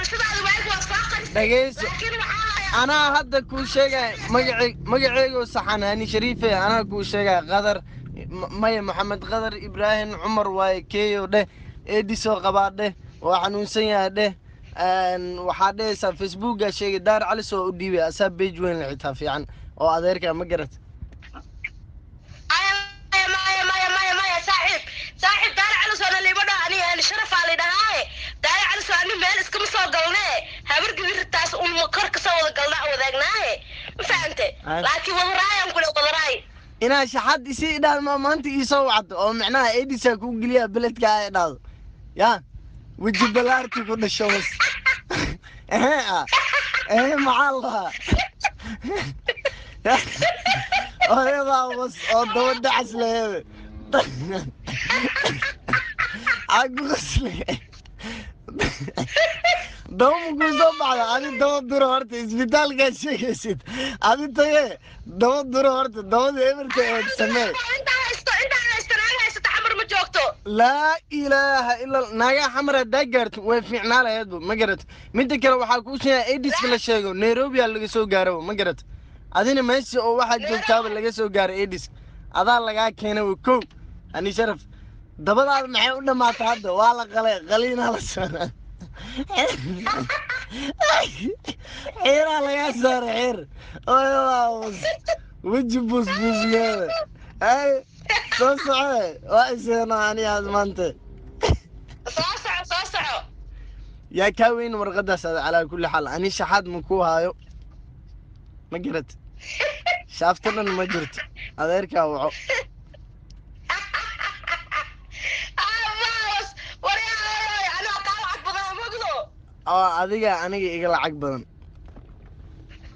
Dhalashadaada waagi waa soo qarisay. Dhageyso. Laakiin waxaa hayaa Anaa hadda kuu sheegaya magace, magaceygoo saxan, Hani Shariife, anaa kuu sheegaya. Qadar maya, Maxamed Qadar Ibraahim Cumar waaye. Keeyo dheh, eedisoo qabaa dheh, waa xanuunsan yahay dheh. Waxaa dhehaysaa Facebooka sheegay Daar Calis oo u dhiibay asaa page weyn la xitaa fiican oo adeerka, ma garat? Maya, maya, maya, maya, maya, saaxiib, saaxiib, Daara Calis liima dhaho. Aniga Hani Sharafaa la dhahaaye. Daara Calis ani meel iskama soo galne, habar gibirtaas un kor kasoo wada galnaa, wadaagnaaye, ma fahante? Ay. Laakiin wadaraayaan kule, wadaraay. Inaa shaxad isii idhaahdo ma maanta iisoo wacdo oo micnaha eedisaa kuu geliyaa beledka ay idhaahdo, ya weji balaarti ku dhasho bas. Ehe, ah ehe, maxaa la lahaa hooyadaa bas oo daba dacas laheede aa ku qosle. Daba ma kuu soo baxda? Adi daba duro horta, isbitaalkaa sheegaysid adi taye, daba duro horta, dabada eberta eed samee. Intaa haysto, intaa haysto, naag haysato Xamar ma joogto. Laa ilaaha ila naagaa Xamar haddaa gaarto way fiicnaa laheedbu, ma garato? Midda kale waxaa kuu sheegaya aidiska la sheego Nairobi aa laga soo gaaro, ma garato? Adina meesha oo waxaad joogtaaba laga soo gaaray aidiska, adaa lagaa keenay. Wa kow, Hani Sharaf, dabadaada maxay u dhamaatay hadda? Waa la qalay, qaliinaa la saaraa, xiiraa lagaa saaray, xiir oyadaa weji buusbuusmeeda. Ay, soo soce, waa iseenaa ani aad maanta. Soo soco, soo soco. Yaa kaa weyn warqadaas ada? Calaa kulli xaal ani shaxaad ma ku haayo, ma garat? Shaafta dhan ma jirto, adeerkaa waco. Abaas waryaa, anaa kaa lacag badan, mogdo? Oo adiga aniga iga lacag badan?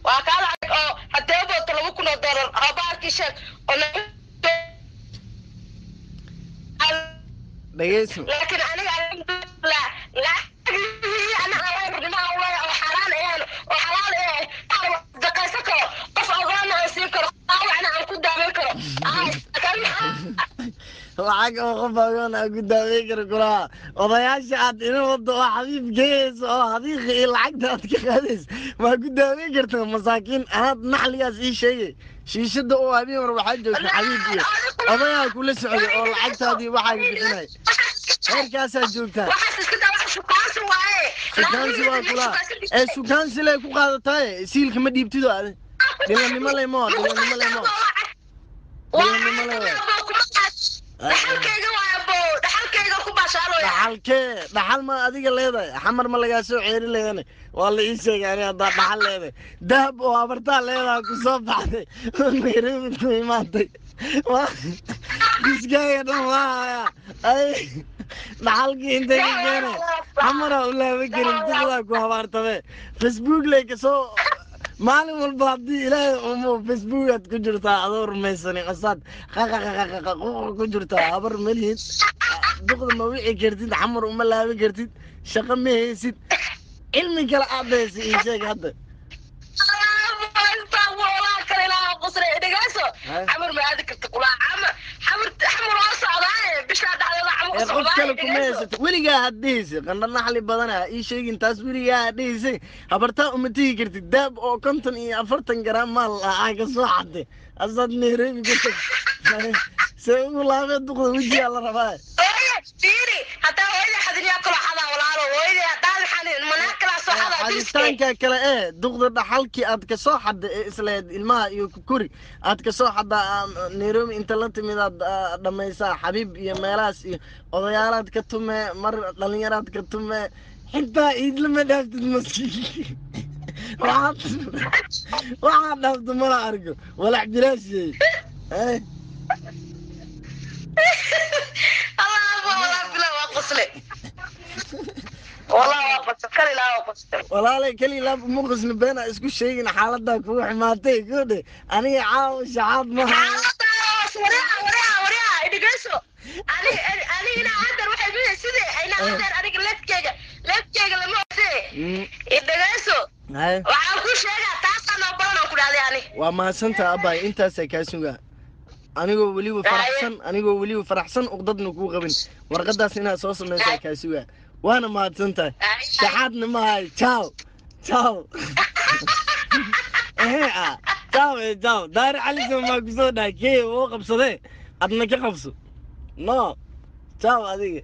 Waa kaa lacag oo haddee booto 2000 oo doolar oo baarkii sheeg oo Dhegeyso. Laakiin aniga lacagihii ana aan oo xaaraan ahayn oo xalaal eh daqaysan karo, qof agoonna aan siin karo, dhaawacna aan ku daaweyn karo. Lacag oo qof agoon aan ku daaweyn karo kulaha. Odayaasha aad ina wado oo xabiib geeyeyso oo hadiiqa iyo lacagta aad ka qaadayso waa ku daaweyn kartaa masaakiin. Anaad naxligaas ii sheegay, shiishada oo habeen hore waxaa joogta xabiib iyo odayaa kula socday oo lacagtaadii waxaaga bixinay, heerkaasaa joogtaa. Waxaas iska daa, wax shukaansi waaye. Sukaansi waa kulaha ee sukaansi lay ku qaadataaye, siilka ma dhiibtido adi. Dhilanimo lemo, dhilanimo lemo, dhilanimo le waay. Dhaxalkayga waay abo, dhaxalkayga ku baashaalooya. Dhaxalkee? Dhaxal ma adiga leedahay? Xamar ma lagaa soo ceeri leedane? Waa la ii sheegay ani haddaa dhaxal leedahay, dahab oo habartaa leedahay ku soo baxday oo Nairobi ku imaatay. Diskaaga dhan waa hayaa. Ay, dhaxalkii intay ka keenay Xamaraa u laaban karin, duqdaa ku habaartame. Facebook lay kasoo maalin walba haddii Ilaahay umo Facebookaad ku jirtaa adoo rumaysanin, qasaad qaqaqaqaqa ku jirtaa. Habar malihid, duqda ma wici kartid, Xamar uma laaban kartid, shaqo ma haysid, cilmi kale aad haysa ii sheeg hadda. Dhegeyso, Xamar ma aadi karta kulaa, Xamar, Xamar, Xamar waa socdaaye, bishaa dhexdeeda Xamar ee u qof kale socdaaye. Kuma haysato weligaa had dhehaysay qandho naxli badana ha ii sheegin taas. Weligaa had dhehaysay habartaa uma tegi kartid, daab oo 50 iyo 40 garaam maal ah aa ka soo xaday asaad Nairobi ku tag, see ugu laabee duqda? Wejigaa la rabaa. Hooyo fiiri, haddaa hooyada xadin yaa kaloo xadaa, walaalo? Hooyada haddaan xadin manaa kalaa soo xadaa diriske. Xaditaanka kale ee duqda dhaxalkii aad kasoo xadda ee isleed ilmaha iyo kukuri aad kasoo xaddaa, Nairobi inta la timid aad dhammaysaa xabiib iyo meelahaas iyo odayaalaad ka tume, mar dhalinyaraad ka tume, xitaa iidlama dhaaftid maskiin. Waxaad dhaafto mala arko, walax bilaashiyey. Allah abo, walaa bila waa qosle, walaa waa qosle, kal ilaa waa qosle. Walaalay, keli laab uma qosli, been aa isku sheegin. Xaaladaa kugu xumaatay kudhe, aniga caawa shaxaad ma hayo. Xaaladaas wareha, wareha, wareha, dhegeyso. Ani ina hadar waxay bixi sidii ina hadar aniga leefkeyga lama ose. Dhegeyso. Haye. Waxaan ku sheegaa taasaa noo badan aan ku dhahday ani. Waa mahadsantaha abbaay, intaasaa kaa sugaa anigoo weliba faraxsan, anigoo weliba faraxsan, uqdadna kuu qabin. Warqadaas inaad soo samaysaa kaa sugaa. Waana mahadsan tahay. Shaxaadna ma hayo. Ciao ciao, ehe, ah, ciao, ee ciao. Daari Calisow maa kusoo dhahay? Kee oo qabsadee, adna ka qabso. No, ciao adiga.